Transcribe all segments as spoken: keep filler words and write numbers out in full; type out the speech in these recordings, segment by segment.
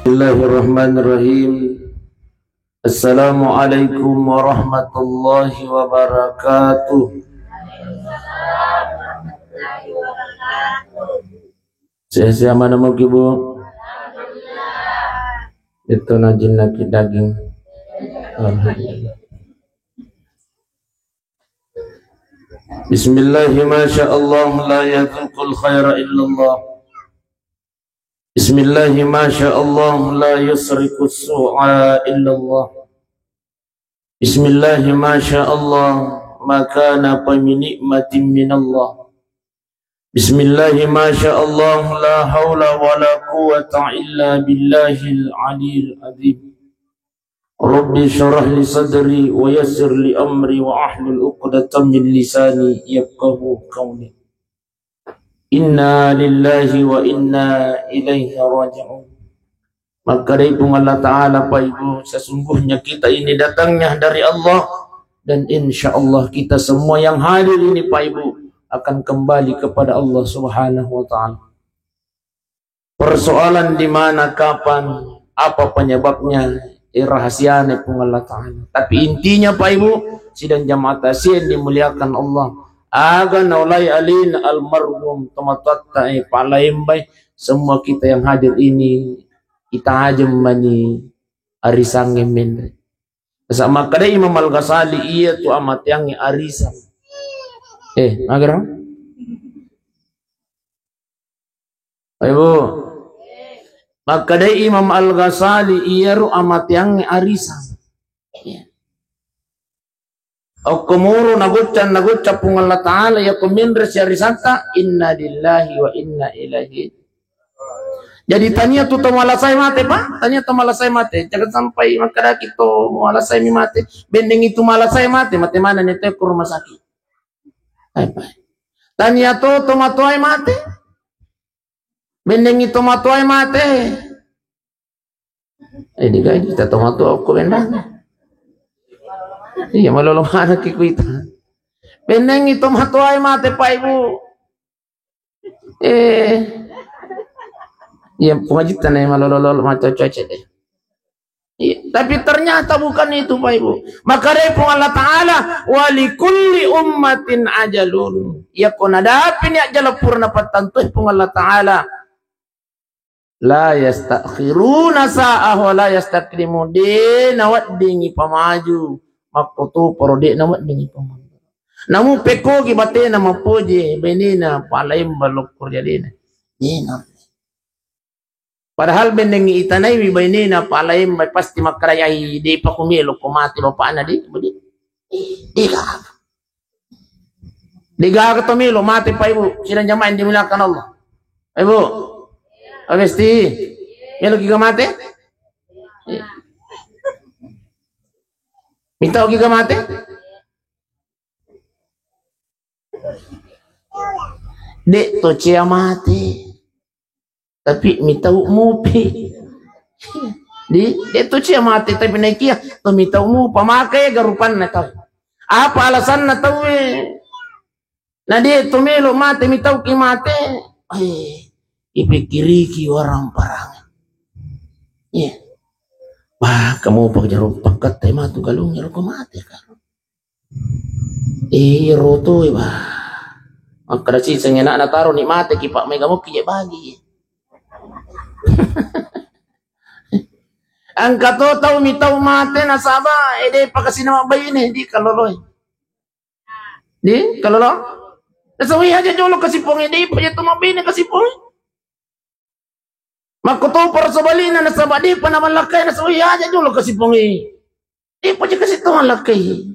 Bismillahirrahmanirrahim. Assalamualaikum warahmatullahi wabarakatuh. Sehat-sehat mana mau, Bu? Itu najin lagi daging. Alhamdulillah. Bismillah, masya Allah, la yadzuqul khaira illallah. Bismillah, masya Allah, la yusriqus su'a illallah. Bismillah, masya Allah, ma kana fa bi ni'matin minallah. Bismillah, masya Allah, la haula wa la quwwata illa billahil aliyil azim. Rabbi syrah li sadri wa yassir li amri wa ahlul uqdatan min lisani yafqahu qawli. Inna lillahi wa inna ilaihi raji'un. Makkedai Puang Allah Ta'ala, Pak Ibu, sesungguhnya kita ini datangnya dari Allah, dan insya Allah kita semua yang hadir ini, Pak Ibu, akan kembali kepada Allah Subhanahu wa Ta'ala. Persoalan di mana, kapan, apa penyebabnya, eh, rahasianya Puang Allah Ta'ala. Tapi intinya, Pak Ibu, sidang jamaah takziah yang dimuliakan Allah, aga naulai alin almarhum tomatoatta, eh, palaembai, semua kita yang hadir ini, kita aja mani arisangnge menre. Sa makkedai Imam Al-Ghazali, iya tu amateangnge arisang. Eh, magerang? Ayo, Bu. Makkedai Imam Al-Ghazali, iyaro amateangnge arisang. Iya. Okko muro nagocca, nagocca Puang Allah Ta'ala, iya ko menre si arisanta, inna lillahi wa inna ilaihi. Jadi tania tu to malasai mate, Pak, tania to malasai mate. Jangan sampai makkedaki to malasai mi mate. Bennengi tu malasai mate, mate mana ni to ke rumah sakit. Tania to tomatoae mate. Bennengi tomatoae mate. Eh, digaji kita tomatoa ko bennang. Iya, malolo mana ki kuita. Bennengi tomatoae mate, Pak Ibu. Eh. Iya, pengajitan ya malolo-lolo maco cuaca deh. Iya, tapi ternyata bukan itu, Pak Ibu. Makkedai Puang Allah Ta'ala, "Wa likulli ummatin ajalun." Iya, ko nadapini ajala pura napattantu Puang Allah Ta'ala. La yastakhiruna sa'ah wa la yastaqdimun. De naweddingi pamaju. Makkotoparo de naweddingi pamaju. Namu pekkogi batena mapoje, benena palaemba lokko ri alena. Dena. Padahal bennengngi itanaiwi bainena palaembai, pasti makkedai, "Ai, depa ko melo ko mate bapakna, de, de, degaga." Degaga to melo mate, Pak Ibu, sidang jamaah yang dimuliakan Allah. Ibu, Abesti, melo kiga mate? Mitau kiga mate? De to cia mate. Tapi mitau mupi. Di, de to cia mate, tapi naikia to mitau mu pamakai ga rupanna tau. Apa alasanna tau e? Na de to melo mate mitau ki mate. Eh, ipikiriki warang parang. Iya. Wah, kamu pajaro pakkatte matu galung ero ko mate karo. Iyaro tu, bah. Makkeda siseng anakna taro ni mate ki, Pak, mega mukki je bagi. Engka to tau mitau mate nasaba, eh, de pakasina mabbaine, di kaloloi. Di kalolo. Nasawai aja jolo kasipongi, de paja to mabbaine kasipongi. Makkotoparo sebalikna, nasaba depa namallakkai, nasaba iya aja jolo kasipongi. Depa je kasi to mallakkai.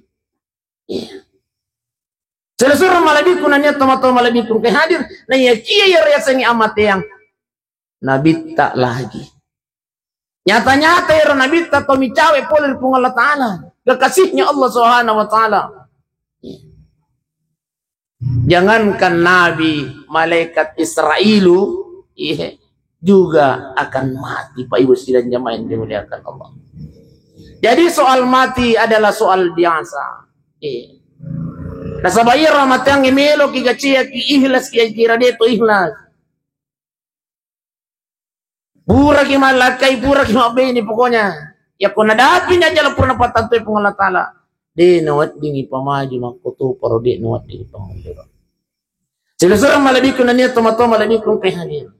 Iya. Selessureng malebbiku nania tomatoa malebbiku engka hadir, naiyakia iya riasengngi amateang. Nabitta lagi. Nyata-nyata ero nabitta to micawe pole ri Puang Allah Ta'ala. Kekasihnya Allah Subhanahu wa Ta'ala. Iya. Jangankan Nabi, malaikat Israilu, iya, juga akan mati, Pak Ibu sidang jamaah yang dimuliakan Allah. Jadi soal mati adalah soal biasa. Iya. Nasaba iyaro amateang melo ki gacia ki ikhlas ki kira de to ikhlas. Puraki mallakkai, puraki mabbene, pokoknya. Ya ko nadapi ni ajala pura napattantoi Puang Allah Ta'ala. De naweddingi pamaju makkotoparo, de naweddingi pamaju. Silessureng malebbiku nennia tomatoa malebbiku engkae hadir.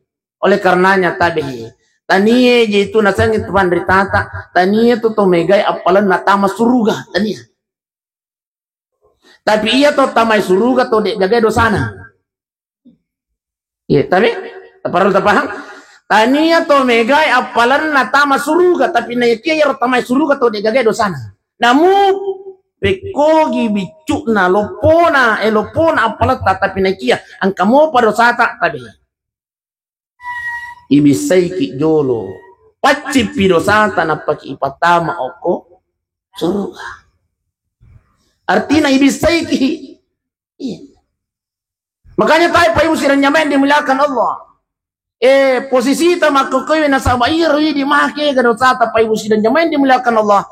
Oleh karenanya tabe. Tania je itu nasengngi tu panritata, tania tu to megai appalenna tama suruga, tania. Tapi iya to tamai suruga to de gaga dosana. Iya, tapi parellu tapahang. Tania to megai appalenna tama suruga, tapi naiyakia iyaro tamai suruga to de gaga dosana. Namu pekkogi biccuna, loppona, eh, loppona appaletta, tapi naiyakia engka mopa dosata, tabe. Ibissaiki jolo, paccippi dosata, nappaki ipattama okko suruga. Artinya ibissaiki. Iya. Makanya tae Pak Ibu sidang jamaah yang dimuliakan Allah. Eh, posisita makkokoe nasaba iyaro idi make ga dosata Pak Ibu sidang jamaah yang dimuliakan Allah.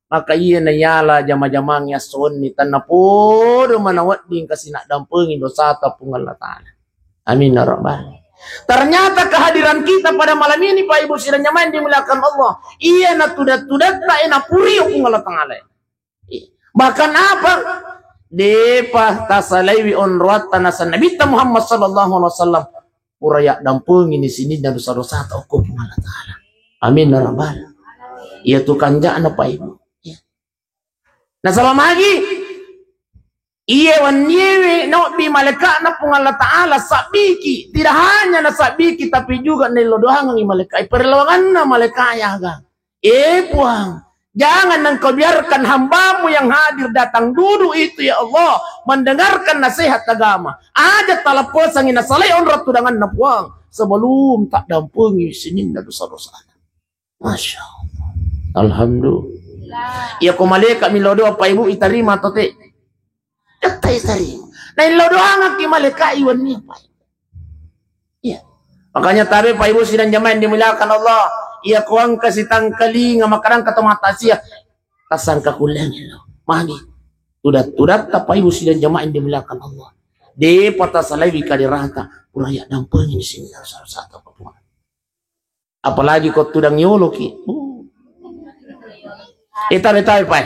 Maka iya naiala jama-jamang yassonni tennapodo manawedding kasi naddampengi dosata Puang Allah Ta'ala. Amin ya rabbal. Ternyata kehadiran kita pada malam ini, Pak Ibu sidang jamaah yang dimuliakan Allah, iya natuda-tudatta e napurio Puang Allah Ta'ala. Bahkan apa? Depa tasalaiwi onroatta nasa Nabitta Muhammad sallallahu alaihi wasallam. Pura yaddampengi ni sininna dosa-dosata okko Puang Allah Ta'ala. Amin ya rabbal. Iya tu kanja'na Pak Ibu. Iya. Nasaba magi, iye wenniewe naobbi malaika'na Puang Allah Ta'ala sabbiki, tidak hanya nasabbiki tapi juga naillo doangengngi malaikat, perlawanganna malaikat yaga. Eh Puang, jangan Engkau biarkan hamba-Mu yang hadir datang duduk itu ya Allah, mendengarkan nasihat agama. Aja talappesangi nasalai onrong tudanganna Puang sebelum taddampengi sininna dosa-dosana. Masya Allah. Alhamdulillah. Iya ko malaika millau doa Pak Ibu itarima atau te? Tette itarima. Naillau doangekki malaika iwenni Pak Ibu. Iya. Makanya tabe Pak Ibu sidang jamaah yang dimuliakan Allah. Iya ko engka sitangkalinga makkadang engka to matasia. Tasangka kulleng lo. Magi. Tudat-tudatta Pak Ibu sidang jamaah yang dimuliakan Allah. Depa tasalaiwi kadirata. Pura yaddampengi sini salah satu. Apalagi ko tudang yoloki. Uh. Ita betai pai.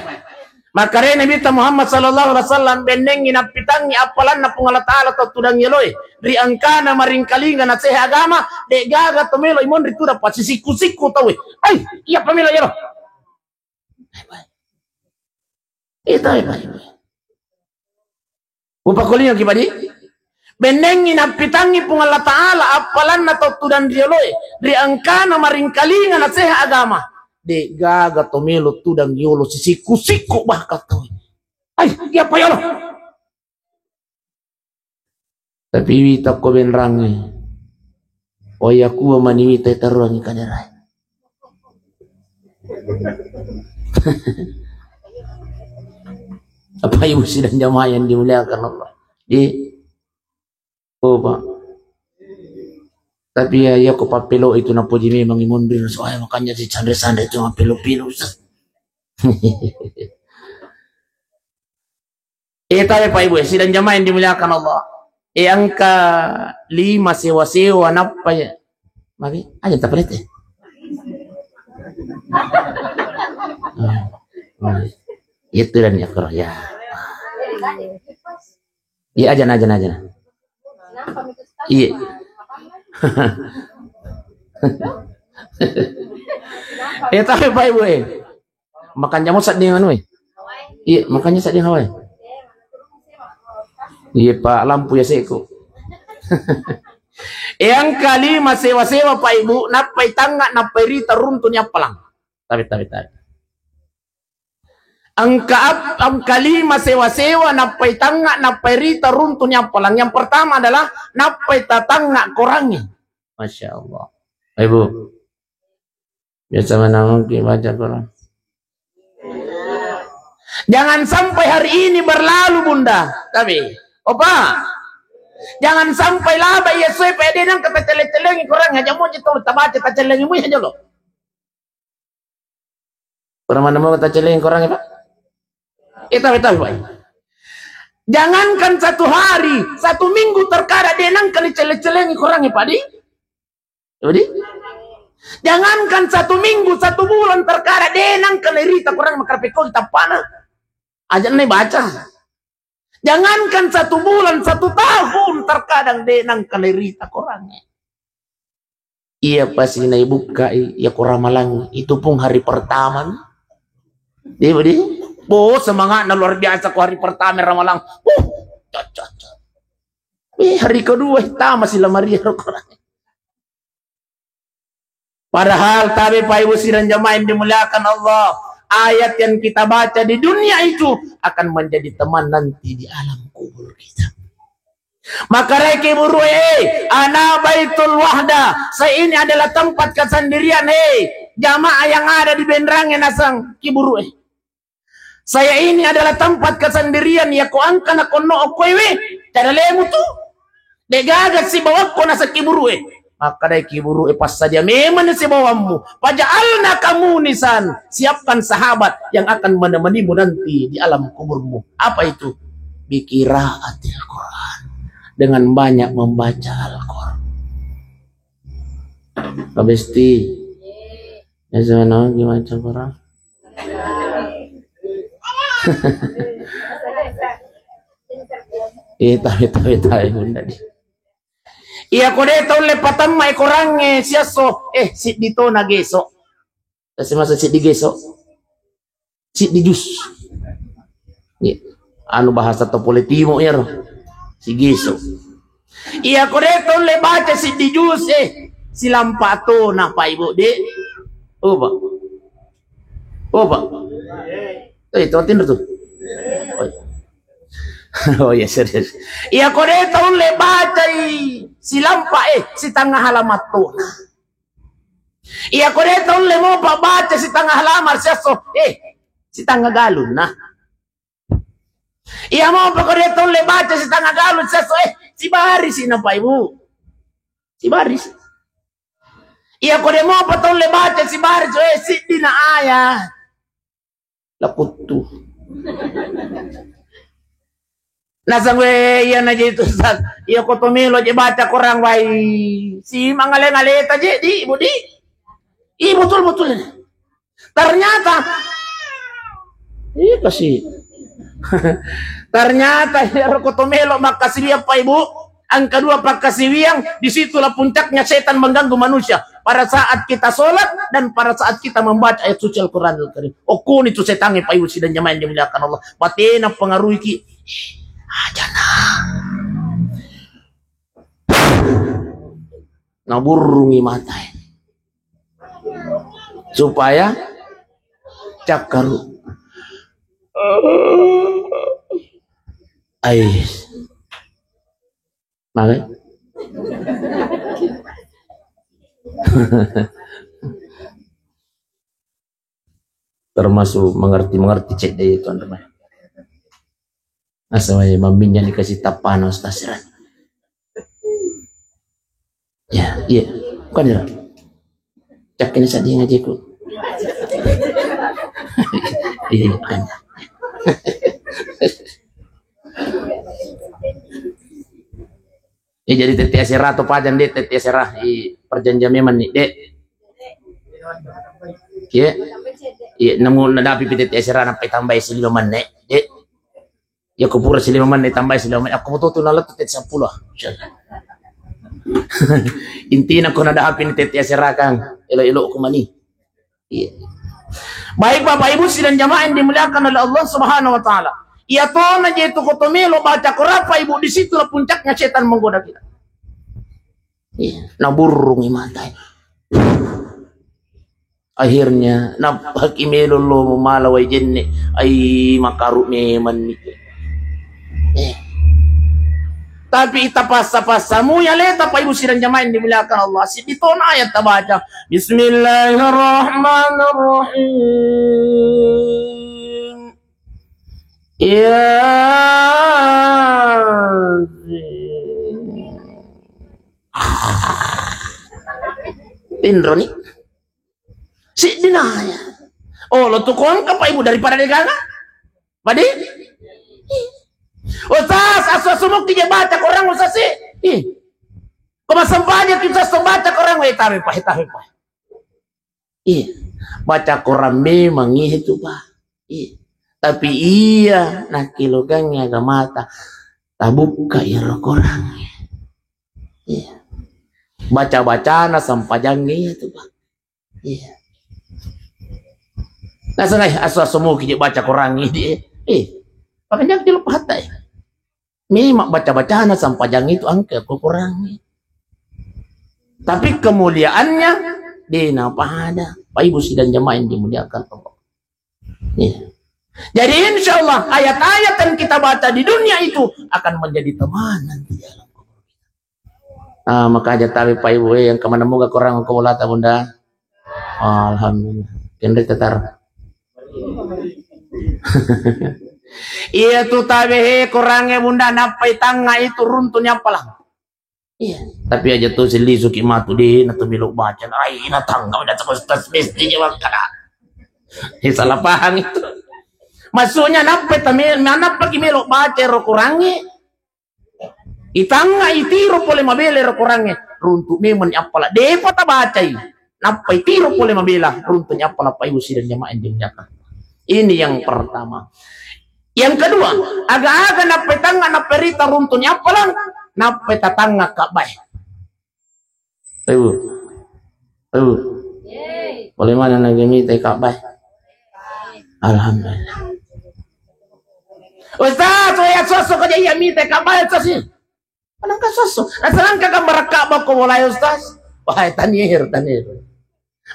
Makare Nabi Muhammad sallallahu alaihi wasallam bennengi nappitangi appalanna Puang Allah Ta'ala to tudang yoloe. Ri angkana maringkalinga naseha agama, de gaga to melo imonri tudang pasisikku-sikku taue. Ai, iya pamelo yolo. Ita pai. Upakkulinga ki padi. Bennengi nappitangi Puang Allah Ta'ala appalanna tau tudang rioloe, ri angkana maringkalinga naseha agama. De gaga to melo tudang yolo sisikku-sikku bahkan tau. Ai, iya pa yolo. Tapi wita ko benrangi. Oya kuwa mani wita taruangi kaderae. Apa ibu sidang jamaah yang dimuliakan Allah? Di, oh, Pak. Tapi ya, ya, ko pappelo itu napoji memang imunri, soalnya makanya si sandre-sandre itu mappelo-pelo, Ustaz. Eh, tabe Pak Ibu, eh, sidang jamaah yang dimuliakan Allah. Eh, angka lima sewa-sewa nappa ya. Magi, aja tapalete. Ah, ah. Itu dan ya, ya. Iya, aja, aja, aja. Iya. Eh, tabe Pak Ibu, eh. Makan jamu sedding anu, eh. Iya, makanya sedding hawa, eh. Iya, Pak, lampu ya seko. Eh, angka lima sewa-sewa, Pak Ibu, nappai tangnga, nappai rita, runtuni appalang. Tabe, tabe, tabe. Angka ap-, angka lima sewa-sewa, nappai tangnga, nappai rita, runtuni appalang. Yang pertama adalah nappai tatangnga korangi. Masya Allah. Ibu, biasa mana mungkin baca Quran? Jangan sampai hari ini berlalu, Bunda. Tapi, Opa, jangan sampai laba iya soe pede nang kata celeng-celengi Quran, aja mau jitolo tabaca tacelengi mu aja lo. Pernah mana mau tacelengi Quran ya, Pak? Eh, tapi, tapi, Pak. Jangankan satu hari, satu minggu terkadang dia nang kali celeng-celengi Quran ya, Pak, di? Jadi, Jangankan satu minggu, satu bulan, terkadang de' nangka nairita Korang, makkarepekko tappana. Aja' nai baca. Jangankan satu bulan, satu tahun, terkadang de' nangka nairita Korang. Iya, pas nai bukkai, iya ko ramalang, itu pun hari pertama. Dia, dia, bo, semangatna luar biasa ko hari pertama ramalang. Uh, cocok, cocok. Eh, hari kedua, tama si lamari ro Korang. Padahal, tabe Pak Ibu sidang jamaah yang dimuliakan Allah, ayat yang kita baca di dunia itu akan menjadi teman nanti di alam kubur kita. Maka rai kiburu'e, eh, ana Baitul Wahda, saya ini adalah tempat kesendirian, hei jamaah yang ada di Benrange nasang kiburu'e. Saya ini adalah tempat kesendirian, ya ko angka na konno okkoewe, cara lemu tu. De' gaga sibawakko nasang kiburu'e. Makkedai kiburu'e, passadia memang sibawammu. Faja'alna kamu nisan, siapkan sahabat yang akan menemanimu nanti di alam kuburmu. Apa itu? Biqiraatil Quran. Dengan banyak membaca Al-Quran. Pak Besti. Ya, sana gimana Quran? Eh, tabe, tabe, tabe, Bunda di. Iya, ko de' taulle patamma e Korangnge siesso, eh, siddi tona geso. Kasi masa siddi geso? Siddi jus. Iya. Anu bahasa to pole timo iyaro. Sigeso. Iya, ko de' taulle baca siddi jus, eh, silampa tona, Pak Ibu, de'. Oh, Pak. Oh, Pak. Eh, itu tinro tu. Oh, iya. Oh, iya, serius. Iya, ko de' taulle bacai silampa, eh, sitanga halaman tona. Iya, ko de' taulle mopa baca sitanga halaman siesso, eh, sitanga galunna. Iya, mopa ko de' taulle baca sitanga galung siesso, eh, sibarisi na, Pak Ibu. Sibarisi. Iya, ko de' mopa taulle baca sibarisi, eh, siddina ayat. Lakuttu. Nasang we, iya na je itu, Ustaz. Iya, ko to melo je baca Quran, wai. Si mangale-ngaleta je, di, Ibu, di. Iya, betul, betul. Ternyata, iya, kasih. Ternyata, iya, ko to melo makkasiwiang, Pak Ibu. Angka dua pakkasiwiang, disitulah puncaknya setan mengganggu manusia. Pada saat kita sholat dan pada saat kita membaca ayat suci Al-Quranul Karim. Okkoni tu setangnge, Pak Ibu sidang jamaah yang dimuliakan Allah. Batena pengaruhi ki. Ajana. Naburrungi matae. Supaya cakkaru. Ai. Maka termasuk mengerti-mengerti cedde itu, teman-teman. Asal mamminya dikasih tapana, Ustaz, ya. Ya, iya. Bukan, ya. Cak ini sedih ngajiku. Iya, iya, kan. Eh, jadi tette asera to pajan de, tette asera i perjanjian memang ni de. Iya. Iya, namu nadapi pi tette asera nampai tambai silima menne de. Ya, ko pura silima menne tambai silima menne. Aku betul tu nalat tette sepuluh. Intinya ko nadapi ni tette asera kang. Elo-elo ko mani. Iya. Baik, Bapak Ibu sidang jamaah yang dimuliakan oleh Allah Subhanahu wa Ta'ala. Iya tona je tu ko to melo baca Quran, Pak Ibu, di situlah puncaknya setan menggoda kita. Iya. Naburrungi matae. Akhirnya, napaki melo lo mala wai jenne, ai makaru memang ni. Eh. Tapi ita passa-passamu ya leta, Pak Ibu sidang jamaah yang dimuliakan Allah. Siddi tona ayat tabaca. Bismillahirrahmanirrahim. Yasin. Tinroni. Siddi naya. Oh, lo tu ko engka, Pak Ibu, daripada de gaga. Padi? Ustaz, asu-asu mukti je baca Quran, Ustaz, sih. Ih. Ko massempajang ki, Ustaz, to baca Quran, weh, tabe, Pak, tabe, Pak. Iya. Baca Quran memang itu, Pak. Iya. Tapi iya nakkilokangngi agamata, tabukka iyaro Qurangnge. Iya. Baca-bacana sampajangnge itu, Pak. Iya. Nasengai aso-aso muki je baca Qurangnge di. Eh. Makanya di lupa hatta, eh. Memang baca-bacana sampajang itu angke ko Qurangnge. Tapi kemuliaannya de napada. Pak Ibu sidang jamaah yang dimuliakan Allah. Iya. Jadi insya Allah ayat-ayat yang kita baca di dunia itu akan menjadi teman nanti di alam kubur kita. Ah, maka aja tabe Pak Ibu, eh, yang kemana moga Quran ko bolata Bunda. Alhamdulillah. Kendri tetar. Iya tu tabe he Qurangnge Bunda, nappai tangnga itu runtu'ni appalang. Iya. Tapi aja tu sillisuki matu de na tu melo baca. Ai na tangnga udah terus tas mesti je makkada. Eh, salah paham itu. Maksudnya nappai tame, nappaki melo baca ro Qurangnge. Itangnga itiro pole mabela ro Qurangnge, runtu memang ni appala. Depa tabacai. Nappa itiro pole mabela, runtu ni appala Pak Ibu sidang jamaah yang dimuliakan. Ini yang pertama. Yang kedua, aga-aga nappa itangnga nappa rita runtu ni appala, nappa tatangnga kabbae. Ibu. Ibu. Boleh mana lagi mita kabbae? Alhamdulillah. Ustaz, saya sosok aja iya mita kabbae Ustaz. Manengka sosso. Nasalangka gambar Ka'bah ko bolai Ustaz. Wahai tanir, tanir.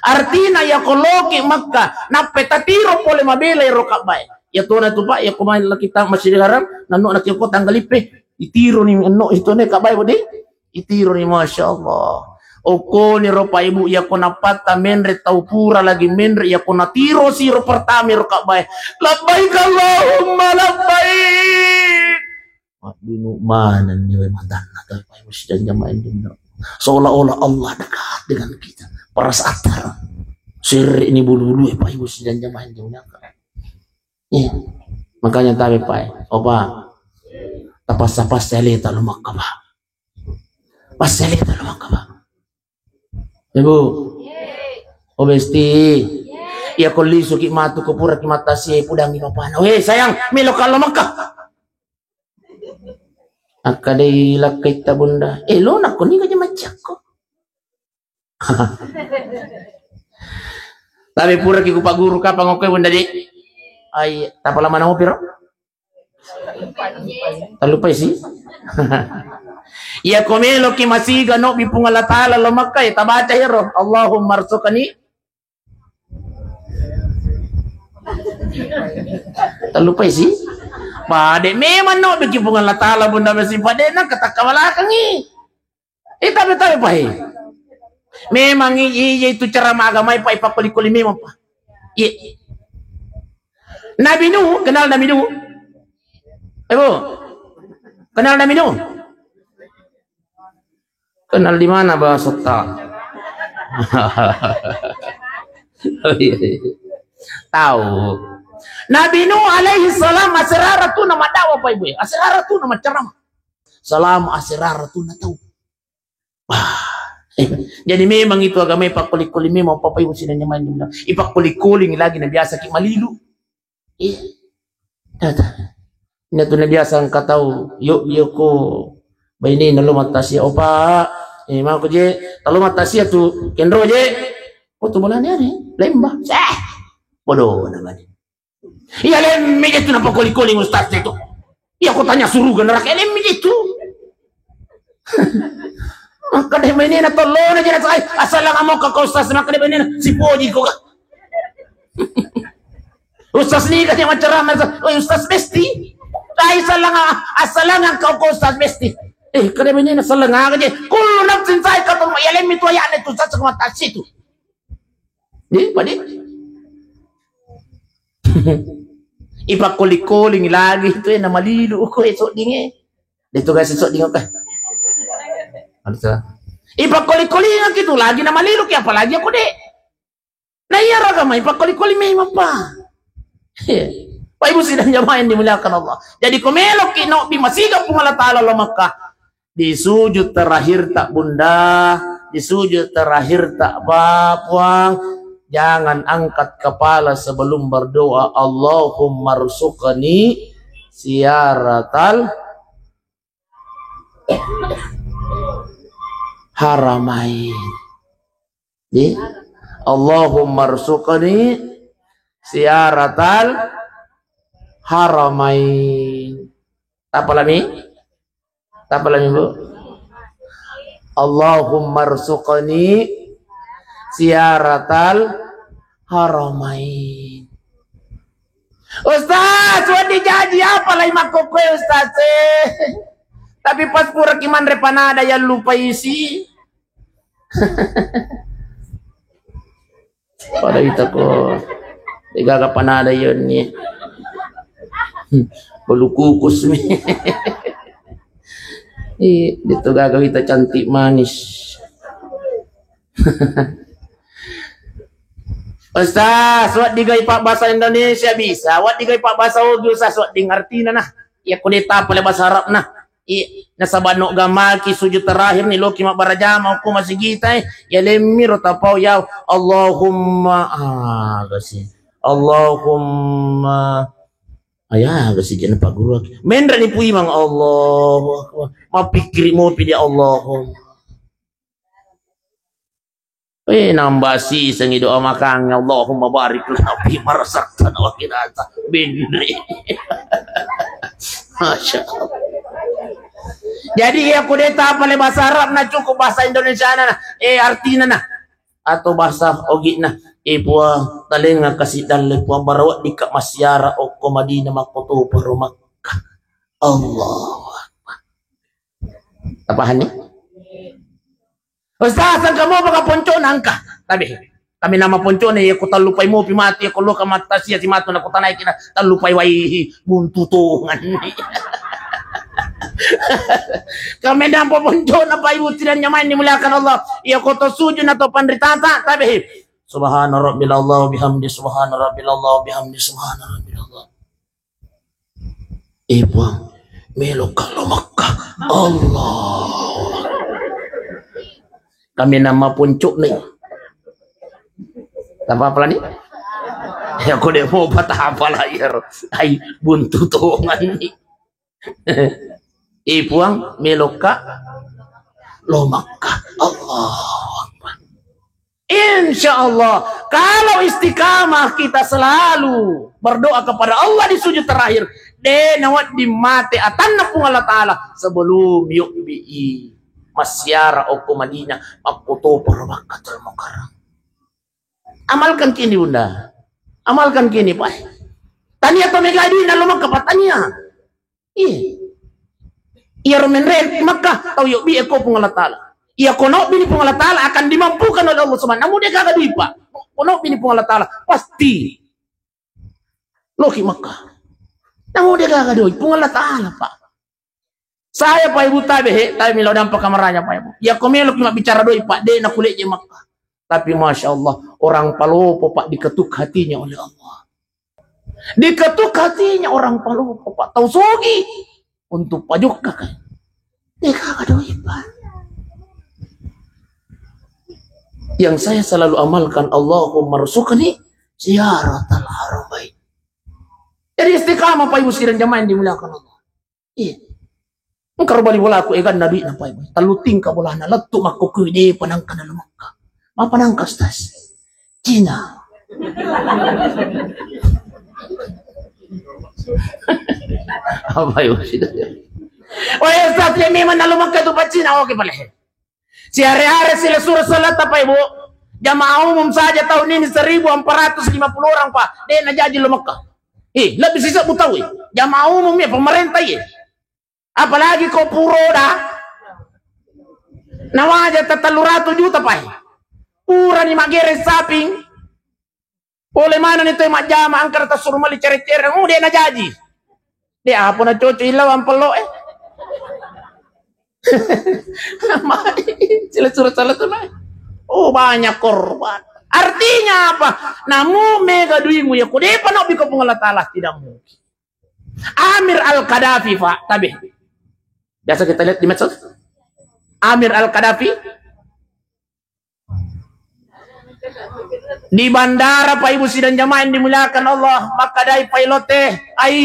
Artina ya ko loki Makkah, nappe tatiro pole mabela ero Ka'bah. Ya tona tu Pak, ya ko main kita Masjidil Haram, nanno na ko tanggal ipe, itiro ni enno itu ne Ka'bah bodi. Itiro ni Masya Allah. Okoni ro Pak Ibu ya ko napatta menre tau pura lagi menre ya ko natiro siro pertama ro Ka'bah. Labbaik Allahumma labbaik. Maddunu manenni wae matanna, tapi Pak Ibu sidang jamaah yang dimuliakan. Seolah-olah Allah dekat dengan kita. Perasaan serre ini bulu-bulu ya Pak Ibu sidang jamaah yang dimuliakan. Iya. Makanya tabe Pak, opa, tapassa-passa leta lu Makkah Pak. Passa leta lu Makkah Pak. Ibu, o besti, iya ko lisuki matu ko puraki mattasie pudangi bapana. Weh sayang, melo kallo Makkah. Akkadai lakkaitta Bunda. Eh, lo nakko ni gaja maccakko. Tapi puraki ku Pak Guru kapang okkoe Bunda di. Ai, tapala mana opiro? Tallupai si. Iya ko meloki masiga nobbi Puang Allah Taala lo Makkah, tabaca ero. Allahumma rzuqni Tallupai si. Pade memang no biki Puang Allah Taala Bunda besi pade na katakka balakangi. Eh, tabe tabe pahe. Memang i- iya itu cara agama pa ipakkoli-koli memang pa. Iya. Nabi Nuh, kenal Nabi Nuh? Eh, Bu. Kenal Nabi Nuh? Kenal di mana bahasa ta? Tahu. Nabi Nuh alaihi salam asrara tu nama dakwah Pak Ibu. Asrara tu nama ceramah. Salam asrara tu na tahu. Wah. Eh, jadi memang itu agama ipakkoli-koli memang Bapak Ibu sidang jamaah yang dimuliakan. Ipakkoli-koli lagi na biasa ki malilu. Iya. Tata. Ina tu na biasa engka tau, yo, yo ko bainena lo mattasia, opa, eh, mako je, talo mattasia tu, kenro je, ko tu bolani are, lemba, seh, bodoh namanya. Iya lemmi je tu napakkoli-koli ustaz itu. Iya ko tanya suruga neraka, iya lemmi je tu. Maka deh mainena tolona je, asal lama ka ustaz, maka deh mainena, si poji ko ka. Ustaz ni kan yang macam ramai, oi Ustaz Besti. Ai salanga, asalanga kau ko Ustaz Besti. Eh, kada bini na salanga aja. Kullu nafsin zaiqatul maut. Ya lemmi tu ayat itu Ustaz sama tasi tu. Di, padi. Ipakkoli-koling lagi tu ya nama lilu ko esok dinge. Dia tu kasih esok dinge kah? Ada salah. Ipakkoli-koling gitu lagi nama lilu ki apalagi aku dek. Nah, iya raga mai pakkoli-koli memang pa. Pak Ibu sidang jamaah yang dimuliakan Allah. Jadi ko meloki no bi masiga Puang Allah Taala lo Makkah. Di sujud terakhir tak Bunda, di sujud terakhir tak ba Puang. Jangan angkat kepala sebelum berdoa, "Allahumma rzuqni ziyaratal haramain." Di, "Allahumma rzuqni ziyaratal haramain." Tapalami? Tapalami, Bu? "Allahumma rzuqni ziyaratal haramain." Ustaz, wedding jaji apa lai makkokkoe, Ustaz, eh? Tapi pas puraki manre panada yang lupa isi. Pada itako, degaga panada yonni. Bulu kukus mi. Ih, itu gaga wita cantik manis. Ustaz, wedding gai pabbasa Indonesia bisa, wedding gai pabbasa Ogi, Ustaz, wedding artina nah. Iya, ko de tapale bahasa Arab nah. I, nasaba no gamaki sujud terakhir ni, loki mabbarajama ko masigita, eh. Ya lemmi ro tapau ya, Allahumma, ah, gasi. Allahumma, aya gasi jana Pak Guru. Menre ni puimang, Allahu Akbar. Mapikkiri mopi dia, Allahumma. Eh, nambah sisengi doa makangnge, "Allahumma barik lana fi ma razaqtana wa qina adzabannar." Masya Allah. Jadi, iya, ko de tapale bahasa Arab na, cukup bahasa Indonesia na, nah. Eh, artina na. Atau bahasa Ogi na. Eh, Puang, talenga kasi dalle, Puang, bara weddikka massiara okko Madinah makkotopa ro Makkah. Allahu Akbar. Tapahanni? Ustaz, engka mopa ka poncona engka. Tabe. Kami nama poncona, iya ko tallupai mopi matu, iya ko loka mata sia si matu na ko tanai kina tallupai wai buntu tongan. Kami nama poncona, Pak Ibu, tidak nyamai dimuliakan Allah. Iya ko to sujud atau panritata, tabe. Subhana rabbil Allah bihamdi, subhana rabbil Allah bihamdi, subhana rabbil Allah. Eh, Puang, melokka lo Makkah. Allah. Kami nama puncuk nih. Tapa apa lagi? Ya, aku deh mau patah apa lah, ya, ro. Ai, buntu tongan nih. Eh, Puang, melokka lo Makkah. Allahu Akbar. Insya Allah, kalau istiqamah kita selalu berdoa kepada Allah di sujud terakhir, de nawedding mate atanna Puang Allah Ta'ala sebelum yubbi i massiara okko Madinah, makkotopa ro Makkatul Mukarram. Amalkan kini, Bunda. Amalkan kini, Pak. Tania to mega duina lo Makkah, Pak, tania. Iya. Iyaro menre Makkah, tau yobbi e ko Puang Allah Ta'ala. Iya, ko nobbi ni Puang Allah Ta'ala akan dimampukan oleh Allah Subhanahu. Namu de gaga dui, Pak. Ko nobbi ni Puang Allah Ta'ala, pasti loki Makkah. Namu de gaga dui, Puang Allah Ta'ala, Pak. Saya, Pak Ibu, tabe, he, tabe milo dampa kamaranya, Pak Ibu. Iya, ko meloki mabbicara doi, Pak, de nakuleje Makkah. Tapi Masya Allah, orang Palopo, Pak, diketuk hatinya oleh Allah. Diketuk hatinya orang Palopo, Pak. Tau sogi untuk pajokka, kan? Deka doi, Pak. Yang saya selalu amalkan, "Allahumma rzuqni ziyaratal haramain." Jadi istiqamah, Pak Ibu, sidang jamaah yang dimuliakan Allah. Iya. Engka ro bali bolaku, eganna duitna, Pak Ibu. Tellu tingka bolana, lettu makkokkoe, de panangka na lo Makkah. Mapa nangka, Ustaz? Cina. Apa ya maksudnya? Oh ya, Ustaz, ya memang na lo Makkah itu Pak Cina. Oke, pale. Siare-are sila sura salata, Pak Ibu. Jamaah umum saja tahun ini seribu empat ratus lima puluh orang, Pak. De najaji lo Makkah. Eh, lebih sisa butau, eh. Jamaah umum ya, pemerintah ya. Apalagi ko puroda. Nawaja ta tellu ratu juta, Pak. Purani maggere saping. Pole maneng ni to majjama, engka ta suru mali cere-cere, oh, de najaji. De apa na cocok ilawang pello, eh. Mari, sila surat salah tu, Pak. Oh, banyak korban. Artinya apa? Namu mega duimu ya, ko depa nobbi ko Puang Allah Ta'ala, tidak mungkin. Amir Al-Qaddafi, Pak, tabe. Biasa kita lihat di medsos. Amir Al-Qaddafi. Di bandara, Pak Ibu sidang jamaah yang dimuliakan Allah, makkadai pilot e, "Ai,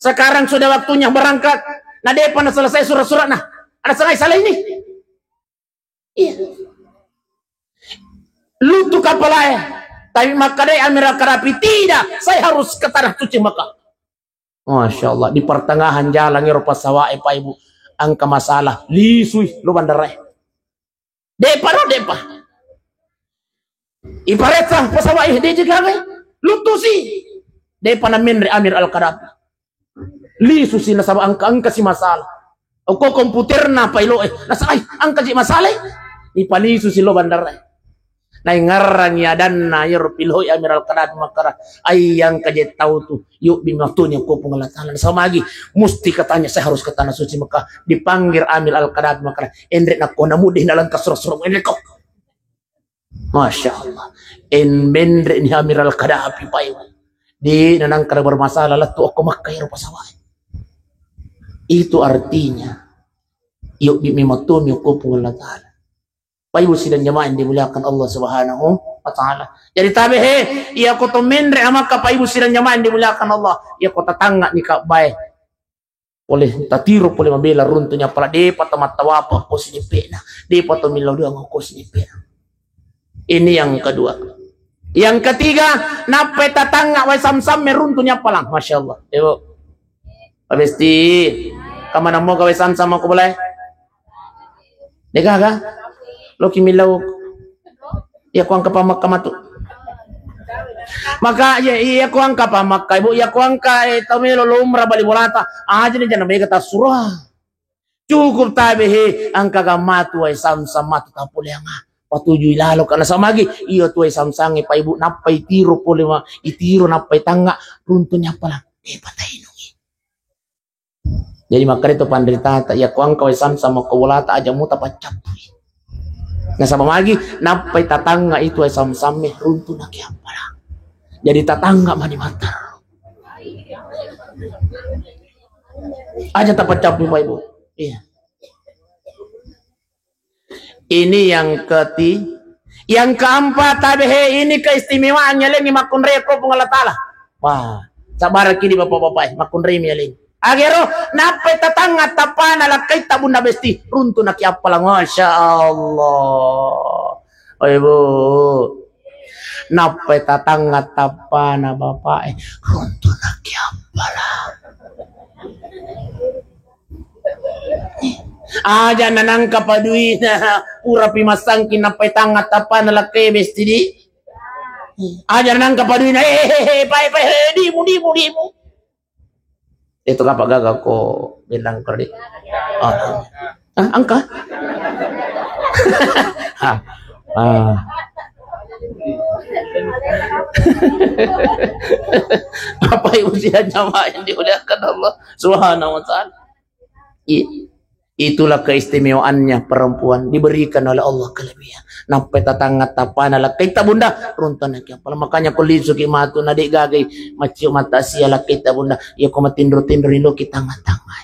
sekarang sudah waktunya berangkat." Na depa na selesai surat-suratna. Ada sengaja salah ini. Iya. Lutu kapalae. Tapi makkadai Amiral Qaddafi, "Tidak, saya harus ke tanah suci Mekah." Masya Allah, di pertengahan jalan ero pesawat e, Pak Ibu, engka masalah, lisui lo bandara e. Depa ro, depa. Iparessa pesawat e, de je gaga, lutusi. Depa na menre Amir Al-Qaddafi. Lisusi nasaba engka, engka si masalah. Okko komputerna pilot e. Nasaba, "Ai, engka je masalah e." Ipalisusi lo bandara e. Naingngerrangi adanna iyaro pilot e Amiral Qaddafi makkada, "Ai, engka je tau tu, yobbi matoni ko Puang Allah Taala." Nasaba magi, musti katanya, "Saya harus ke tanah suci Mekah." Dipanggil Amir Al-Qaddafi makkada, "Enre nakko namu de nalengka sura-sura enre ko." Masya Allah. En menre ni Amiral Qaddafi, Pak Ibu. De nanangka bermasalah lettu okko Mekah ero pesawat e. Itu artinya, yobbi mematomi okko Puang Allah Taala. Pak Ibu sidang jamaah yang dimuliakan Allah Subhanahu wa Ta'ala. Jadi tabe he, iya ko to menre a Mekah, Pak Ibu sidang jamaah yang dimuliakan Allah, iya ko tatangnga ni Ka'bah e. Pole tatiro pole mabela runtunya pala, depa to mattawapa ko sideppena, depa to millau doang ko sideppena. Ini yang kedua. Yang ketiga, nappai tatangnga wae Samsam e runtunya pala. Masya Allah. Ibu. Pak Besti, kamanammo gawe Samsam ko bolae? Degaga? Loki millau. Iya ko engka pa Mekah matu. Maka iya, iya ko engka pa Mekah, Ibu, iya ko engka, eh, tau melo lo umrah bali bolata. Aja ni jana mega tasura. Cukup tabe he, engka ga matu wae Samsam matu tapoleanga. Patujui lalo kana samagi, iya tu wae Samsam e, Pak Ibu, nappai tiro pole ma, itiro nappai tangnga, runtunya pala. Eh, patainungi. Jadi makkeda to panritata, iya ko engka wae Samsam ko bolata aja muta paccappui. Nasaba magi nappai tatangnga itu wae Samsam e runtu na kiappala. Jadi tatangnga mani matar. Aja tapaccappui, Pak Ibu. Iya. Ini yang keti-, yang keempat, tabe he, ini keistimewaan yalengngi makkunrai ko Puang Allah Taala. Wah, sabaraki di bapak-bapak, eh, makkunrai mi yaleng. Agero, nappai tatangnga tappana lakkaitta Bunda Besti, runtu naki appalang. Masya Allah. Oi, Bu. Nappai tatangnga tappana bapak, eh, runtu naki appalang. Aja nanangka paduina, purapi massangki nappai tangnga tappana lakkai Besti di. Aja nanangka paduina, eh, eh, eh, eh, pae, pae, eh, dimu, dimu, dimu. Itu kapa gaga ko bilang kredit. Ah, ah, angka. Ah, ah. Bapak Ibu sidang jamaah yang dimuliakan Allah Subhanahu wa Ta'ala. I-, itulah keistimewaannya perempuan, diberikan oleh Allah kelebihan. Nappai tatangnga tappana lakkaitta Bunda, runtu naki appalang. Makanya ko lisuki matu na de gagai maccio mata sia lakkaitta Bunda, iya ko matinro-tinro ni loki tangnga-tangnga.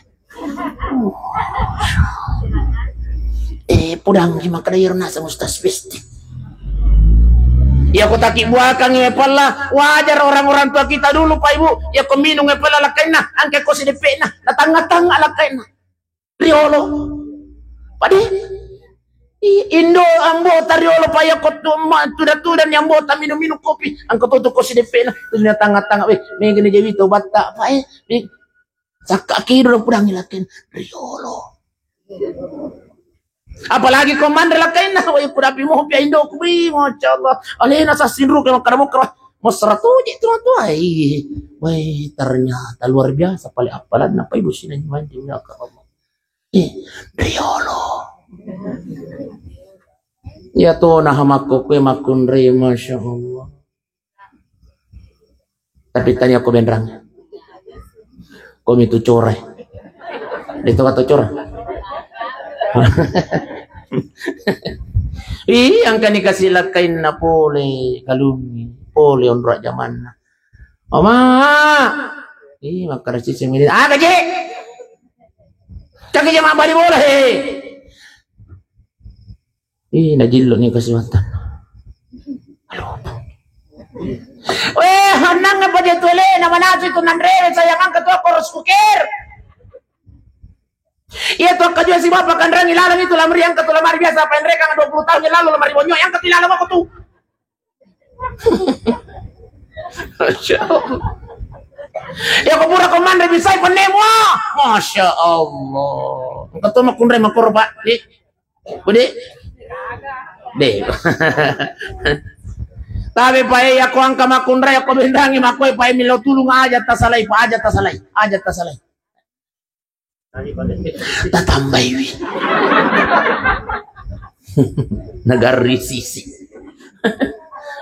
Eh, pudangi makkeda iyaro naseng Ustaz Besti. Iya ko taki buakangngi pella, wajar orang-orang tua kita dulu, Pak Ibu. Iya ko minung pella lakkainna, angke ko sideppena, na tangnga-tangnga lakkainna. Riolo. Pade. I-, indo ambota riolo, Pak, iya ko tu-, ma-, tuda-tuda ni ambota minung-minung kopi, angke to tu ko sideppena, tu na tangnga-tangnga, weh, mega ni jawi to batta, Pak, eh. Sakka kido pudangi lakkainna riolo. Apalagi ko manre lakkainna, wai kudapi mopi indoku, wih, Masya Allah. Alena sassinru ke makkada mokka, mesra tuji tu tuai. Wai, ternyata luar biasa pale appalanna, Pak Ibu sidang jamaah yang dimuliakan Allah. Eh, riolo. Iya to nah makko kue makkunrai, Masya Allah. Tapi tania ko benrang. Ko mitu core. De to kata core. Ih, angkani kasi lakkainna pole galungi, pole onrong jamanna. Oma. Ih, makkada cicing ini. Ah, gaji. Kaki jama bali bola, he. Ih, najillo ni kasi mantan. Aduh. Weh, hannang apa dia tu ele, nama nasi tu nanre, saya angkat tu aku harus kuker. Iya tu aku juga si bapak kanrangi lalang itu lamari, angkat tu lamari biasa apa yang rekang dua puluh tahun yang lalu lamari bonyok, angkat di lalang aku tu. Masya Allah. Ya, ko pura ko manre bisai pennemu, ah. Masya Allah. Engka to makkunrai makkoro, Pak. Di. Budi. De. Tapi pae, ya, ko angka makkunrai, ko bendangi makkoi pae milo tulung, aja tasalai, Pak, aja tasalai. Aja tasalai. Tatambaiwi. Nagarri sisi.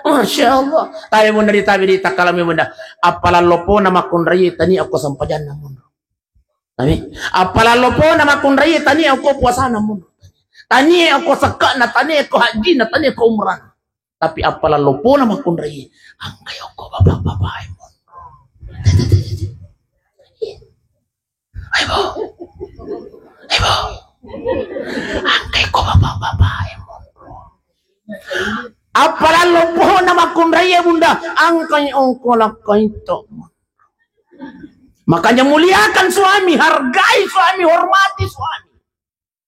Masya Allah. Tapi bunda di, tapi di takkalami bunda. Appalang lopona makkunrai tania ko sampajanna munro. Tapi appalang lopona makkunrai tania ko puasana munro. Tania ko sekkana, tania ko hajjina, tania ko umrana. Tapi appalang lopona makkunrai, angkai okko bapak-bapak e monro. Ayo, Bu. Ayo, Bu. Angkai ko bapak-bapak e monro. Appalang lopona makkunrai, bunda, angkai okko lakkai to. Makanya muliakan suami, hargai suami, hormati suami.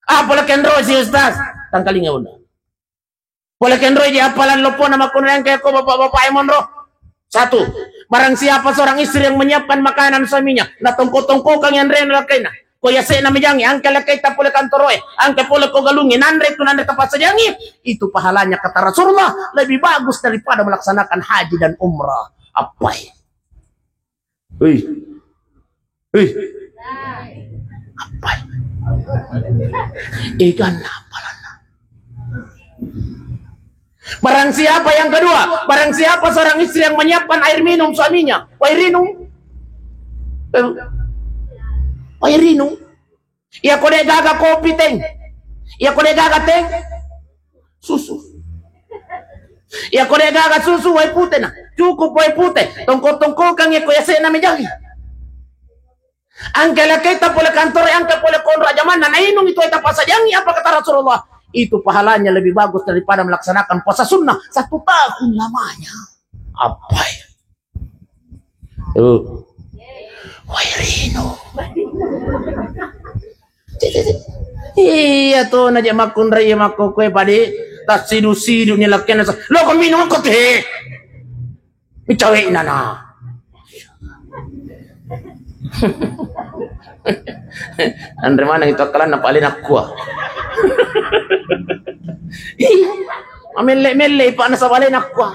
Ah, pole kenro si Ustaz. Tangkalinga bunda. Pole kenro je appalang lopona makkunrai, angkai ko bapak-bapak e monro. Satu, barang siapa seorang istri yang menyiapkan makanan suaminya, na tongko-tongkokang yang rena lakaina. Ko yasena mejangi, angkai lakaita pole kantoro e, angkai pole ko galungi, nanre tu nanre tapassajangi, itu pahalanya kata Rasulullah lebih bagus daripada melaksanakan haji dan umrah. Apa e? Hei. Hei. Apa e? Ikan apa lana? Barang siapa, yang kedua, barang siapa seorang istri yang menyiapkan air minum suaminya, wai rinung. Eh, wai rinung. Iya ko de gaga kopi teng. Iya ko de gaga teng. Susu. Iya ko de gaga susu, wai pute na. Cukup wai pute. Tongko-tongkokang iya ko yasena mejangi. Angka lakaita pole kantoro, angka pole konro ajamanna, nainung itu aita passajangi, apa kata Rasulullah? Itu pahalanya lebih bagus daripada melaksanakan puasa sunnah satu tahun lamanya. Apa e? Tuh. Wai rinung. Iya to, naja makkunrai, makkokoe padi, tassidu-sidu ni lakkena sa-, lo ko minum ko te. Micawe nana. Anre maneng itu akkalanna pale nakkua. Ih, mamelle-melle pa nasaba le nakkua.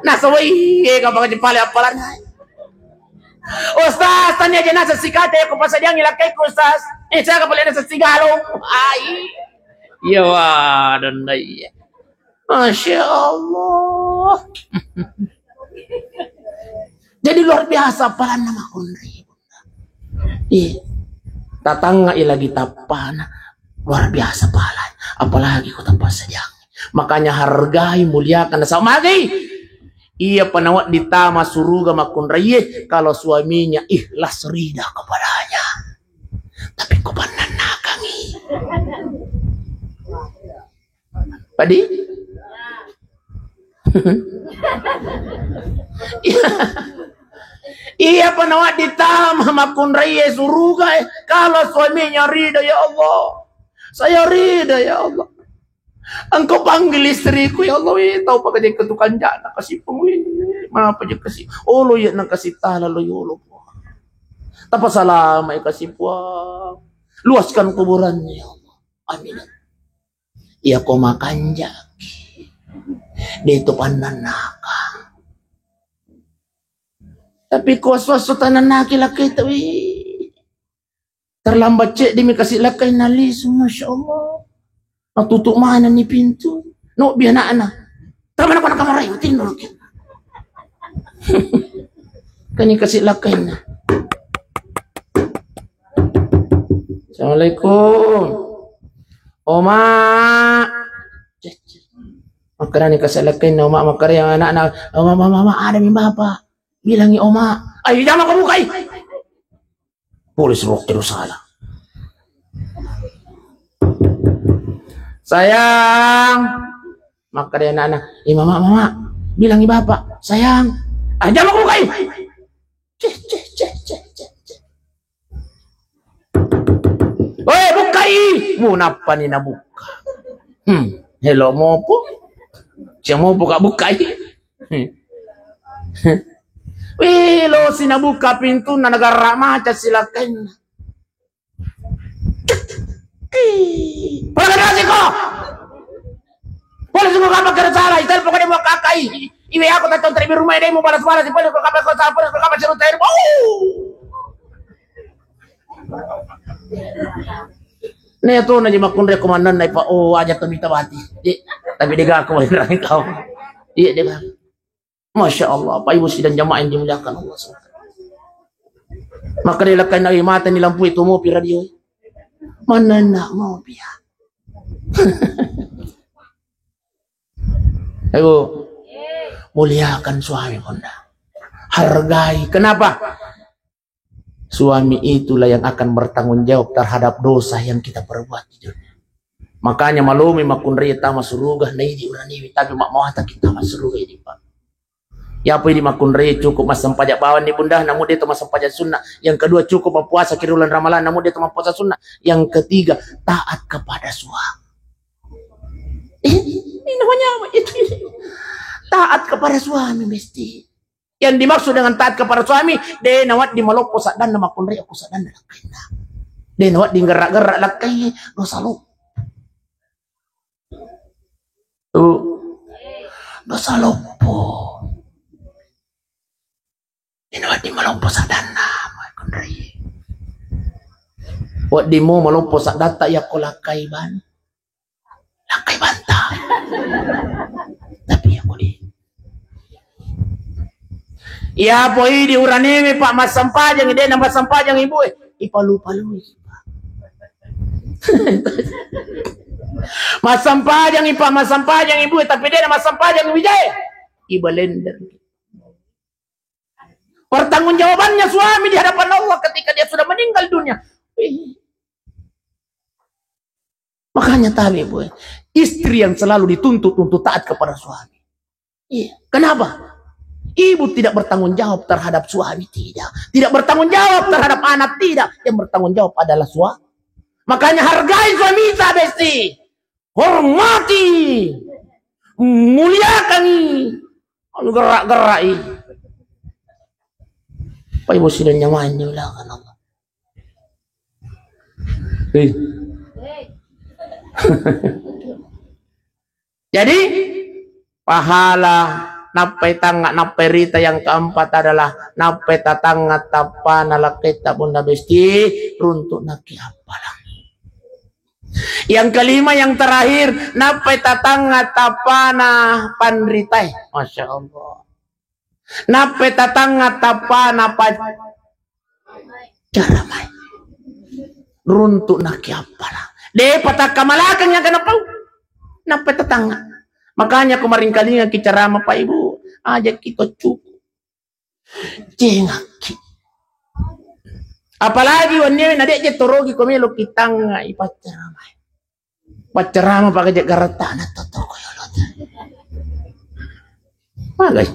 Nasaba iye, kapang pale appalanna. Ustaz, tania aja nasa sikate ko pasadiangi lakkaiku, Ustaz. Eh, saya kapale nasa sigalo. Ai. Iya, wa, dan iya. Masya Allah. Jadi luar biasa appalanna makkunrai. Iya. Tatangngai lagi tappana. Luar biasa pahalanya. Apalagi ko tapasadiangi. Makanya hargai, muliakan, nasaba magai. Iya panawa ditama suruga makkunraie kalau suaminya ikhlas rida kepadanya. Tapi ko pannannakangi. Padi? Iya. Iya panawa ditama makkunraie suruga, eh, kalau suaminya rida, ya Allah. Saya rida, ya Allah. Engkau panggil istriku, ya Allah, weh, tau pakajai ketukang jana, kasipung, weh, maaf aja kasih. Olo, ya, nang kasih tala lo, ya Allah. Tapasalama, ya, kasih puang. Luaskan kuburannya, ya Allah. Amin. Iya ko makanjaki. De to pannannaka. Tapi ko suasu tanannaki lakkaita, wih. Terlambat ceddi mi kasi lakkainna lisu, Masya Allah. Natutup manenni pintu. No bi anakna. Tama nako nakamarai, tinro ki. Kani kasi lakkainna. Assalamualaikum. Oma. Makkarani kasi lakkainna, Oma, makkari anakna. Oma, Oma, Oma, ada mi Bapak. Bilangi Oma. Ayo, jama ko bukai. Polis rokero salah. Sayang, makkada anakna, "Eh, Mama, Mama, Bilangi bapak, "Sayang, ah, jangan bukai." Ceh, ceh, ceh, ceh, ceh, ceh. "Woi, bukai!" Mu nappani nabuka. Hmm, helo mopo. Sia mopo ka bukai. Hmm. Wih, lo sinabuka pintunna, nagarra maca silakkainna. Pura generasi ko. Pura sungguh apa kira salah, ital pokoknya mau kakai. Iwe aku tak contoh di rumah ini mau balas-balas, pura sungguh apa kau salah, pura sungguh apa cerita ini. Oh. Nih tuh nanya makun rekomandan naik pak, oh aja tuh minta mati. Tapi dia gak aku kau. Iya dia gak. Masya Allah, Pak Ibu sidang jamaah yang dimuliakan Allah subhanahu wa taala. Maka dia lekkan nawi mata ni lampu itu mau pi radio. Mana nak mau pia? Ibu, muliakan suami bunda. Hargai. Kenapa? Suami itulah yang akan bertanggung jawab terhadap dosa yang kita perbuat di dunia. Makanya malumi makkunrai tama suruga, naidi uraniwi, tapi mak mawata kita tama suruga ini, Pak. Ya apa ini makkunrai cukup massempajang bawang ni bunda, namun dia itu massempajang sunnah. Yang kedua cukup berpuasa kira bulan Ramalan, namun dia itu berpuasa sunnah. Yang ketiga taat kepada suami. Eh, ini namanya apa itu? Taat kepada suami mesti. Yang dimaksud dengan taat kepada suami, de nawaddi maloppo saddanna makkunrai okko saddanna lakkainna. De nawaddi gerra-gerra lakkai dosa lo. Tuh. Dosa loppo. De nawaddi maloppo saddanna makkunrai. Waddi mo maloppo saddatta yakko lakkai ban. Lakkai banta. Tapi aku di. Iya poi di uraniwi pak massempajang, de na massempajang ibu e. Ipalu-palui. Massempajang ipa massempajang ibu e, tapi de na massempajang wijae. Ibalender. Pertanggungjawabannya suami di hadapan Allah ketika dia sudah meninggal dunia. Wih. Makanya tabe, Bu, istri yang selalu dituntut untuk taat kepada suami. Iya. Kenapa? Ibu tidak bertanggung jawab terhadap suami, tidak. Tidak bertanggung jawab terhadap anak, tidak. Yang bertanggung jawab adalah suami. Makanya hargai suami kita, Besti. Hormati. Muliakan. Gerak-gerai. Pak Ibu sidang jamaah yang dimuliakan Allah. Hei. Jadi, pahala nappai tangnga, nappai rita, yang keempat adalah nappai tatangnga tappana lakkaitta bunda besti, runtuk naki appalang. Yang kelima, yang terakhir, nappai tatangnga tappana panritae. Masya Allah. Nappai tatangnga tappana pa-, caramae. Runtuk naki appala. De patakka malakang yang kena pau. Nappai tatangnga. Makanya ko maringkalinga ki carama Pak Ibu, aja kita cukup. Cengakki. Apalagi wanniwe na de je torogi ko melo ki tangnga i paccaramae. Paccarama pakai je garatta na toto ko yolo. Magai.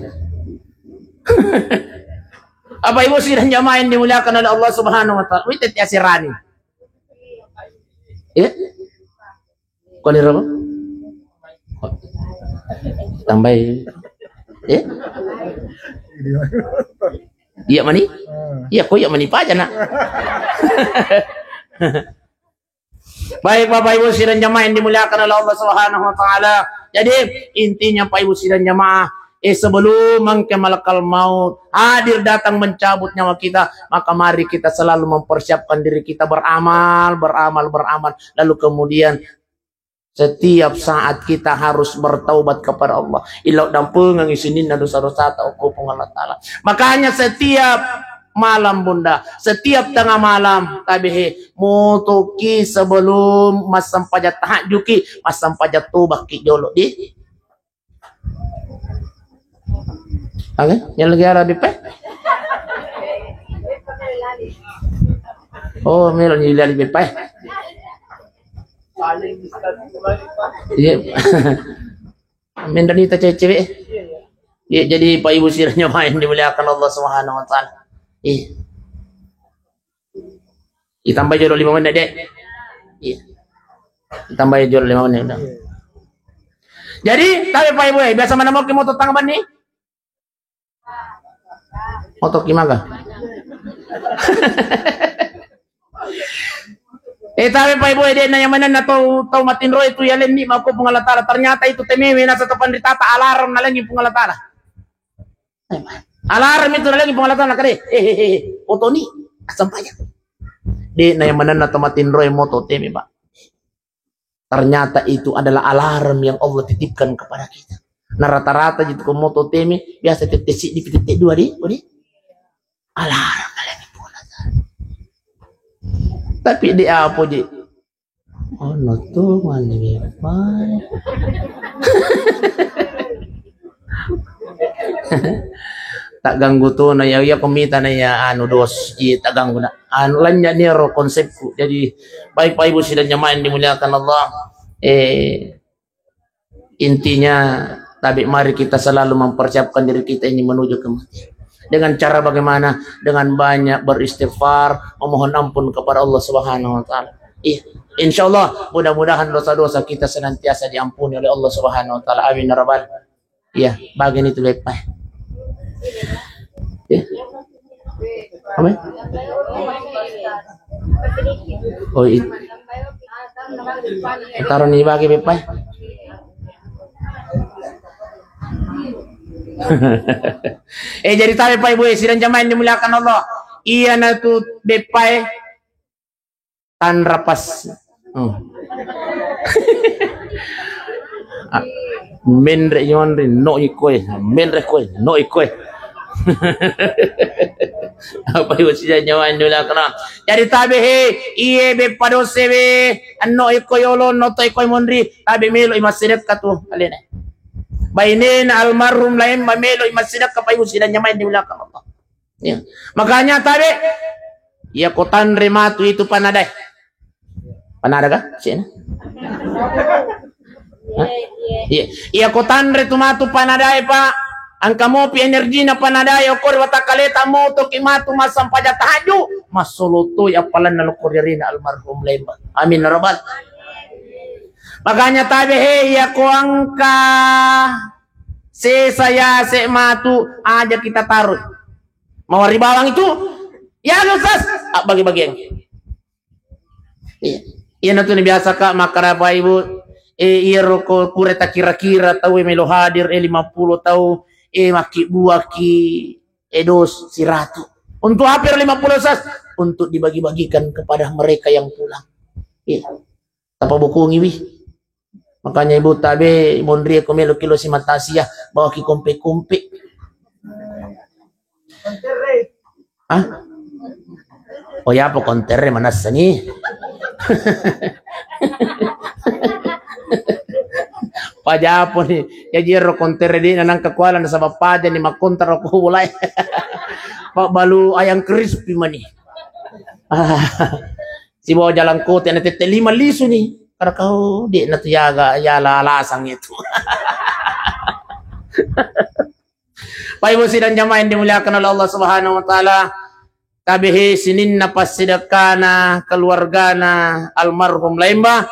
Apa Ibu sidang jamaah yang dimuliakan oleh Allah Subhanahu wa taala. Wite tiasirani. Ya? Kau ni apa? Tambahi. Eh? Iya mani? Iya, kau iya mani paja nak. Baik Bapak Ibu sidang jamaah yang dimuliakan oleh Allah Subhanahu wa taala. Jadi intinya Pak Ibu sidang jamaah, eh, sebelum mangke malakal maut hadir datang mencabut nyawa kita, maka mari kita selalu mempersiapkan diri kita beramal, beramal, beramal. Lalu kemudian setiap saat kita harus bertaubat kepada Allah. Ilau dampengengi sininna dosa-dosata okko Puang Allah Ta'ala. Makanya setiap malam bunda, setiap tengah malam, tabehe, motoki sebelum massempajang tahajudki, massempajang tobakki jolo di. Oke, yang lagi ada bipe? Oh, melo ni lali bipe. Iya. Mendanita cewek-cewek. Iya, jadi Pak Ibu sidang jamaah yang dimuliakan Allah Subhanahu wa Ta'ala. Iya. Ditambahi jolo lima menit, Dek. Iya. Ditambahi jolo lima menit, udah. Jadi, tabe Pak Ibu, eh, biasa mana mau ke motor tanggapan nih? Motor ki maga? Eh, tabe Pak Ibu, eh, de' na yang mana na tau, tau matinro itu ya lenni mako Puang Allah Ta'ala. Ternyata itu temewe nasa tau panritata alarm nalengi Puang Allah Ta'ala. Alarm itu lagi Puang Allah Ta'ala kade. Eh, eh, eh, eh, foto ni, asam payah. De' na yang mana na tau matinro moto teme, Pak. Ternyata itu adalah alarm yang Allah titipkan kepada kita. Nah, rata-rata gitu ko moto teme, biasa tette siddi, tette dua di, di. Alarm lagi Puang Allah Ta'ala. Tapi de' apa je? Oh, no tuh, mana ya? Tak ganggu tuh, na ya, iya, komita na ya, anu, dos, iya, tak ganggu na. Anu, lanya ni ro konsepku. Jadi, baik Pak Ibu sidang jamaah yang dimuliakan Allah, eh, intinya, tabe mari kita selalu mempersiapkan diri kita ini menuju kematian. Dengan cara bagaimana? Dengan banyak beristighfar, memohon ampun kepada Allah Subhanahu wa Ta'ala. Iya, insya Allah, mudah-mudahan dosa-dosa kita senantiasa diampuni oleh Allah Subhanahu wa Ta'ala. Amin ya Rabbal. Iya, bagian itu, Beppa. Iya. Apa? Oh, itu. Taruh ni bagi, Beppa. Eh, jadi tabe Pak Ibu, eh, sidang jamaah yang dimuliakan Allah. Iya na tu, Beppa, eh. Tanra pas. Hmm. Ah, menre yonri, no ikoe, menre koe, no ikoe. Apa ibu sida nyawa Indonesia kena. Jadi tabe he, iye be padose be, no iko yolo, no to iko monri, tabe melo imassedekka tu alena. Bainena almarhum lain ba melo imassedekka pa ibu sida nyawa Indonesia kena. Ya. Makanya tabe, iya ko tanre matu itu panadae. Panada kah? Sini. Hah? Iya. Iya ko tanre tu matu panadae, Pak. Angka mopi energina panadae, okor watakaleta moto ki matu massempajang tahajud. Massoloto ya palanna lokor yarina almarhum lemba. Amin ya rabbal. Makanya tabe he, iya ko angka sesa ya se matu aja kita taruh. Mawari bawang itu, ya Ustaz, ah, bagi-bagian. Iya. Iya natu ni biasa ka makkada Bapak Ibu, eh, iya roko kure ta kira-kira tau, eh, melo hadir, eh, lima puluh tau, eh, makki buaki, eh, dos siratu. Untuk apa lima puluh Ustaz? Untuk dibagi-bagikan kepada mereka yang pulang. Iya. Tapabokongi wi. Makanya ibu tabe monri ko melo kilo simatasia, bawa ki kompe-kompe. Hah? Oh ya, apa kontere manassa ni? Pajapo ni. Ya jero kontere di nanang kekualan nasaba paja ni makontra ko bolai. Pak balu ayam crispy mani. Sibawa jalangkote na tette lima lisu ni. Kada kau de' na tu yaga yala alasang itu. Pak Ibu sidang jamaah yang dimuliakan oleh Allah Subhanahu wa Ta'ala, tabe he sininna passidekkana keluargana almarhum laimba,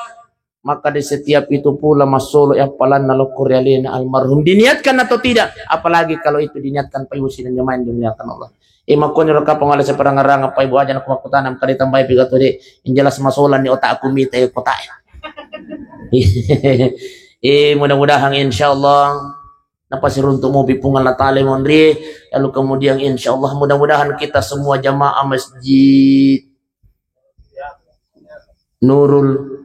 maka di setiap itu pula massolo ya palanna lokko ri alena almarhum, diniatkan atau tidak, apalagi kalau itu diniatkan Pak Ibu sidang jamaah yang dimuliakan Allah. Eh, makkoniro kapang ala separangarang apa ibu aja nak makkutanam kali tambahi piga tu de'. Yang jelas masolan ni otakku mita e kota e. Eh, mudah-mudahan insyaallah napasiruntuk mopi Puang Allah Ta'ala monri. Lalu kemudian insyaallah mudah-mudahan kita semua jamaah masjid Nurul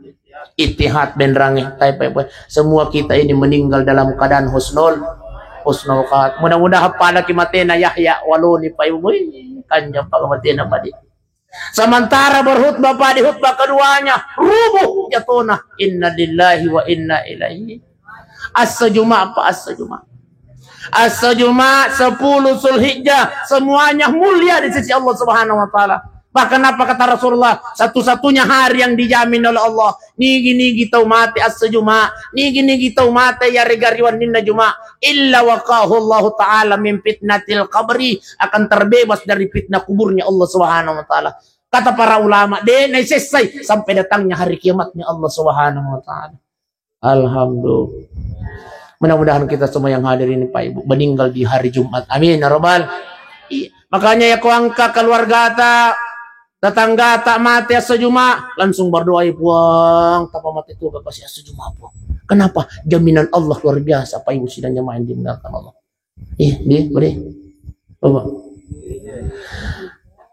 Ittihad Benrange, tai, pai, pai. Semua kita ini meninggal dalam keadaan husnul, husnul khat. Mudah-mudahan pada ki matena Yahya Waloni, pai, woi, kanja pada matena padi. Sementara berkhutbah padi khutbah keduanya, rubuh jatona. Inna lillahi wa inna ilaihi. Asa Jumat, apa asa Jumat? Asa Jumat, sepuluh Zulhijjah, semuanya mulia di sisi Allah Subhanahu wa Ta'ala. Bahkan apa kata Rasulullah? Satu-satunya hari yang dijamin oleh Allah, nigi-nigi tau mate esso Juma, nigi-nigi tau mate yarega ri wenninna Juma, illa waqahu Allahu ta'ala min fitnatil qabri, akan terbebas dari fitnah kuburnya Allah Subhanahu wa ta'ala. Kata para ulama, de naisessai sampai datangnya hari kiamatnya Allah Subhanahu wa ta'ala. Alhamdulillah. Mudah-mudahan kita semua yang hadir ini, Pak Ibu, meninggal di hari Jumat. Amin ya Rabbal. Iya. Makanya ya, ko engka keluargata, tetanggata mate esso Juma, langsung berdoa, "Ya Puang, tapa mate tu gak kasih esso Juma, Puang." Kenapa? Jaminan Allah luar biasa, Pak Ibu sidang jamaah yang dimuliakan Allah. Iya, dia, boleh. Coba.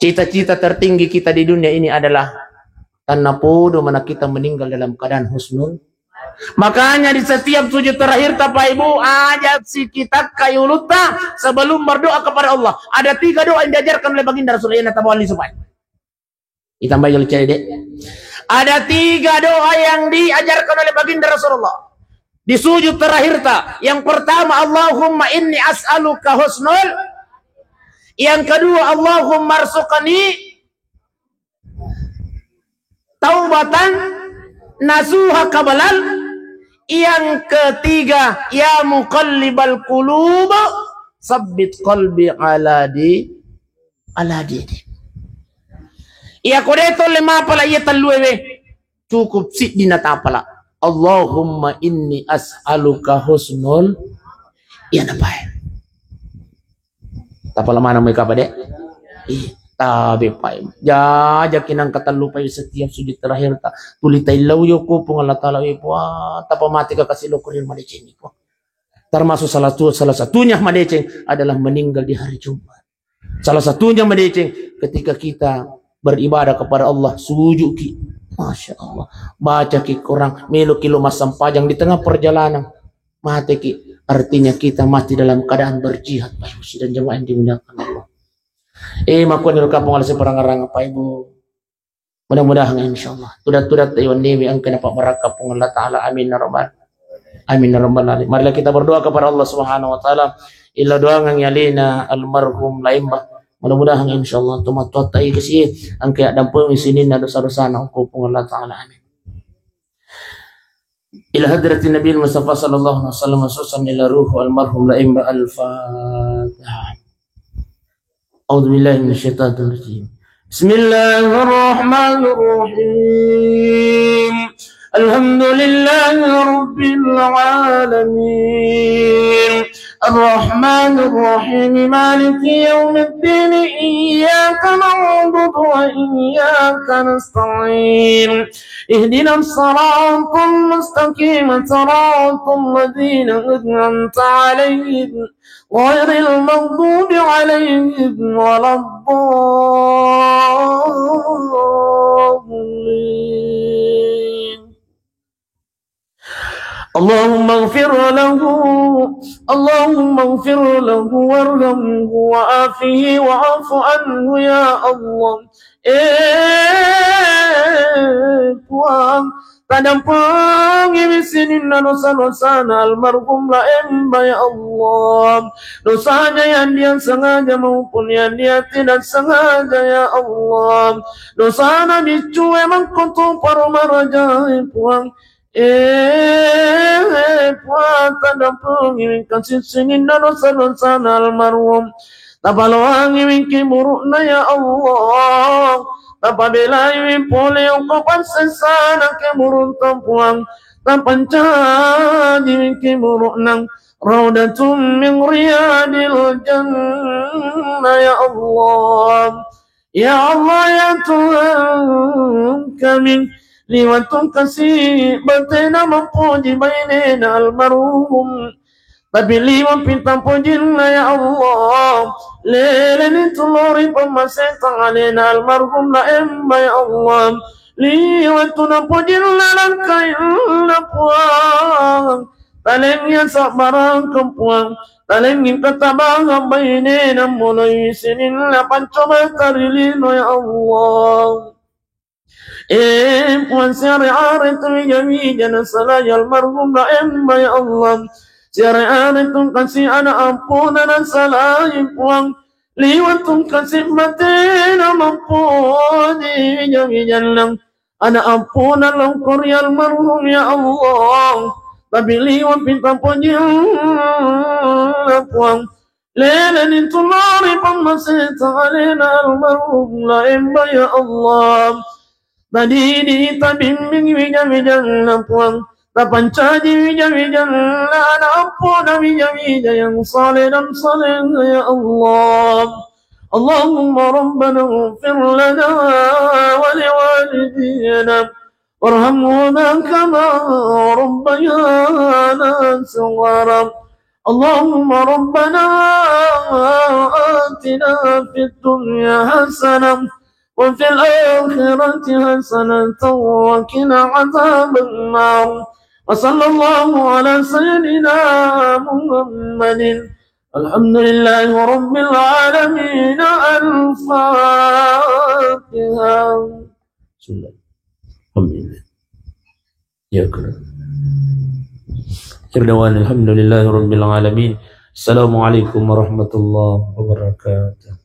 Cita-cita tertinggi kita di dunia ini adalah tanah podo mana kita meninggal dalam keadaan husnul. Makanya di setiap sujud terakhir, Bapak Ibu, aja sikitakka ulutta sebelum berdoa kepada Allah. Ada tiga doa yang diajarkan oleh Baginda Rasulullah yang tabawali supaya. Ditambahi kalau cedek. Ada tiga doa yang diajarkan oleh Baginda Rasulullah di sujud terakhir ta. Yang pertama, Allahumma inni as'aluka husnul. Yang kedua, Allahumma arzuqni taubatan nasuha kabalal. Yang ketiga, ya muqallibal qulub, sabbit qalbi ala di, ala dini. Iya ko de tolle mapala iya tellue we, cukup siddi natapala. Allahumma inni as'aluka husnul, iya napae. Tapala mana mai kapa de? Ih, tabe pai. Jajaki nang katellu pai setiap sujud terakhir ta. Tuli taillau yo ko Puang Allah Taala we Puang, tapa mate ka kasi lokko ri madeceng ko. Termasuk salah satu, salah satunya madeceng adalah meninggal di hari Jumat. Salah satunya madeceng ketika kita beribadah kepada Allah, sujudki. Masya Allah. Bacaki Quran, meloki lo massempajang di tengah perjalanan. Mateki. Artinya kita mati dalam keadaan berjihad, Pak Ibu sidang jamaah yang dimuliakan Allah. Eh, makkuani ro kapung ala separangarang, Pak Ibu. Mudah-mudahan insyaallah. Tudat-tudat tayo newi engka napa barakka Puang Allah Taala. Amin ya rabbal. Amin ya rabbal alamin. Marilah kita berdoa kepada Allah Subhanahu wa Taala. Illa doangan yalina almarhum Laimba. Mudah-mudahan insyaallah tomat tuat tai kesi engka dampung sininna dosa-dosana ko Puang Allah Taala. Amin. Ila hadratin Nabi Mustafa sallallahu alaihi wasallam, khususan ila ruhu almarhum Laimba. Al-Fatihah. A'udzu billahi minasyaitonir rajim. Bismillahirrahmanirrahim. Alhamdulillahi rabbil alamin. Arrahmanirrahim. Maliki yaumiddin. Iyyaka na'budu wa iyyaka nasta'in. Ihdinas siratal mustaqim. Siratal ladzina an'amta 'alaihim. غير المغضوب عليهم ولا الضالين. اللهم اغفر له، اللهم اغفر له وارحمه وعافه واعف عنه يا الله. Eh, Puang, tadampengiwi sininna dosa-dosana almarhum Laemba, ya Allah. Dosanya yang dia sengaja maupun yang dia tidak sengaja, ya Allah. Dosana biccue mangkoto paromarajae, Puang. Eh, Puang, tadampengiwi kasi sininna dosa-dosana almarhum. Tapaloangiwi kiburu'na, ya Allah. Tapabelaiwi pole okko passessana kiburu'ta, Puang. Tapancajiwi kiburu'na raudatun min riyadil jannah, ya Allah. Ya Allah, ya Tuhan kami, liwattu kasi batena mappoji bainena almarhum. Tapi liwappi tappojinna, ya Allah, leleni tulori pammaseta alena almarhum Laemba, ya Allah. Liwattu nappojinna langkainna, Puang. Talengngi sabbarang, Puang. Talengngi katabangang bainena moloi sininna pancoba tarilino, ya Allah. Eh, Puang, siare-are tu wija-wija nasalai almarhum Laemba, ya Allah. Siare-are tu kasi ana ampona nasalai, Puang. Liweng tungkasi matena mappoji wija-wijanna ana' appona lao ko ri almarhum, ya Allah. Tapi liweng pi tapojinna, Puang. Leleni tu lao ri pammaseta alena almarhum Laemba, ya Allah. Tadidi tabimbing wija-wijanna, Puang. Tapancaji wija-wijanna ana' appona wija-wija yang saleh dan salehah, ya Allah. اللهم ربنا اغفر لنا ولوالدينا وارحمهما كما ربيانا صغارا. اللهم ربنا آتنا في الدنيا حسنة وفي الآخرة حسنة وقنا عذاب النار. وصلى الله على سيدنا محمد. الحمد لله رب العالمين. الفاتحة. بسم الله. الحمد لله. Ya, kena. Akhir dawana alhamdulillahi rabbil alamin. Assalamualaikum warahmatullahi wabarakatuh.